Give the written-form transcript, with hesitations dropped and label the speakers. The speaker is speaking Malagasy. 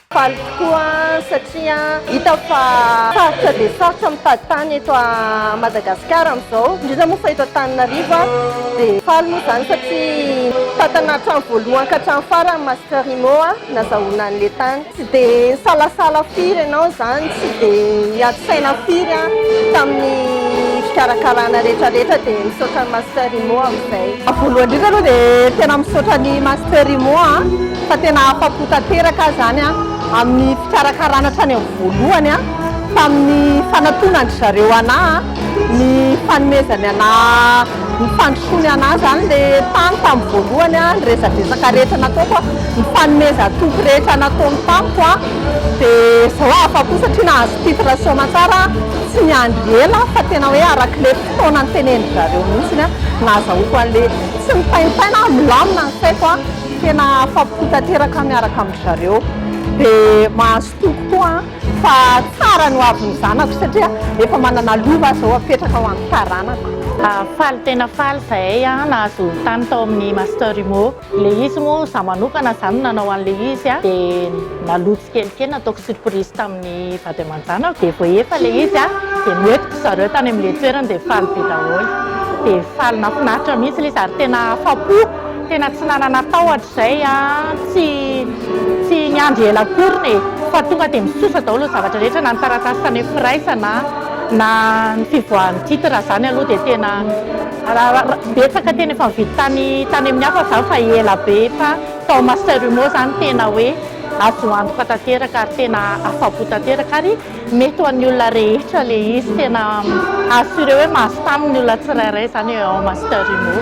Speaker 1: Faly tokoa satria hita fa sarotra dia sarotra mitady tany eto Madagasikara amin'izao, indrindra moa fa eto Antananarivo. Dia faly moa izany satria tantana hatramin'ny voalohany ka hatramin'ny farany Master Immo nazahoana an'ilay tany. Tsy dia nisalasala firy ianao izany, tsy dia niady saina firy tamin'ny fikarakarana rehetra rehetra dia misaotra an'i Master Immo amin'izay. Voalohany indrindra aloha dia tena misaotra an'i Master Immo fa tena afa-po tanteraka aho izany amin'ny fikarakarana hatrany amin'ny voalohany tamin'ny fanatonan-dry zareo anà, ny fanomezany anà, ny fandrosoany anà izany ilay tany tamin'ny voalohany, ny resadresaka rehetra nataoko, ny fanomezan-toky rehetra nataony tamiko dia izao aho afa-po satria nahazo titre soamantsara aho, tsy niandry ela fa tena hoe arak'ilay fotoana notenenin-dry zareo mihitsy nahazahoako an'ilay, tsy mitaintaina aho, milamina ny saiko. Tena afapo tanteraka miaraka amin-dry zareo. Dia mahazo toky koa fa tsara ny hoavin'ny zanako satria efa manana lova aho izao apetraka ho an'ny taranako.
Speaker 2: Faly tena faly zahay nahazo tany tao amin'ny Master Immo. Ilay izy moa za manokana za no nanao an'ilay izy dia naloa tsikelikely nataoko surprise tamin'ny vady aman-janako dia voahefa ilay izy dia noentiko zareo tany amin'ilay toerana dia faly be daholo. Dia faly nahafinaritra mihitsy ilay izy ary tena afapo. Tena tsy nanana tahotra izay an, tsy tsy niandry ela akoriny e, fa tonga dia misosa daholo ny zavatra rehetra na ny taratasy tany amin'ny firaisana na ny fivoahan'ny titre izany aloha dia tena betsaka tena efa nividy tany tany amin'ny hafa izany fa ela be fa tao Master Humo izany tena hoe azo antoka tanteraka ary tena afapo tanteraka ary Mety ho an'ny olona rehetra ilay izy, tena assuré hoe mahazo tany ny olona tsirairay izany ao Master Immo.